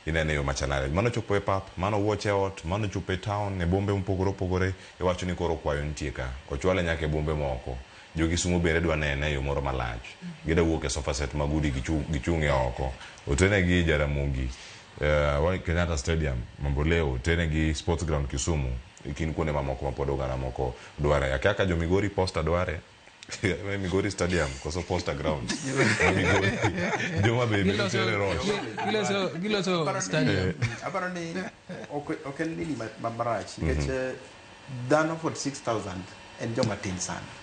Inene e yo machalnade? Mano chopo e pap, mano wuoch e ot, mano chopo e town, e bombe mopogore opogore, iwacho ni koro kwayo nitie ka. Ochwale nyaka e bombe moko. Jo Kisumo bende dwa nene e yo moro malach. Gida wuok e sofa set mag udi gichung' e oko. Otenegi Jaramogi, Kenyatta Stadium, Mamboleo, otenegi Sports Ground Kisumu, e kind kuonde mamoko ma pod oganda moko dware. Akia ka jo Migori Posta dware. Migori Stadium koso Posta Ground. Migori. Joma be nitiere Roch. Giloso stadium. Aparo ni ok en nini marach nikech dhano 46,000 en joma tin sana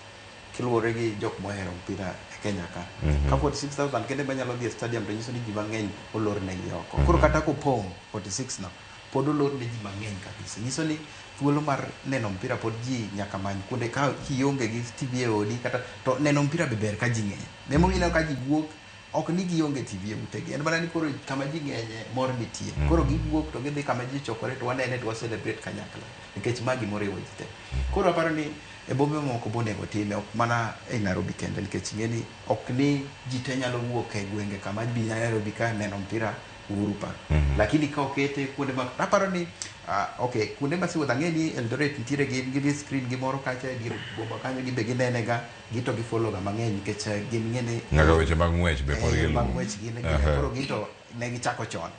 kiluwore gi jok mohero mpira e Kenya ka. Ka 46,000 kende manyalo dhi e stadium to nyiso ni ji mang'eny olor negi oko. Koro kata kopong' 46 no pod olor ne ji mang'eny kabisa. Nyiso ni thuolo mar neno mpira pod ji nyaka many kuonde ka kionge gi TV e odi kata to neno mpira be ber ka ji ng'eny. Emomiyo ineno ka ji wuok ok ni gionge TV e utegi en mana ni koro kama ji ng'enye mor nitie. Koro giwuok to gidhi kama ji chokore to wanene to wa celebrate kanyakla nikech ma gima oriwo ji te. Koro aparo ni e bombe mamoko be onego time ok mana e Nairobi kende nikech ing'e ni ok ni ji te nyalo wuok e gwenge kama bi Nairobi ka neno mpira Uhuru Park. Lakini ka okete kuonde ma aparo ni okay kuonde ma siwuotho ang'e ni Eldoret nitiere gi screen gi moro kacha e dier boma kanyo gin be ginene ga gi to gifollow ga mang'eny nikech gin ng'e ni Nyaka weche mag ng'wech be pod mag giluwo. ng'wech gin koro gin to ne gichako chon.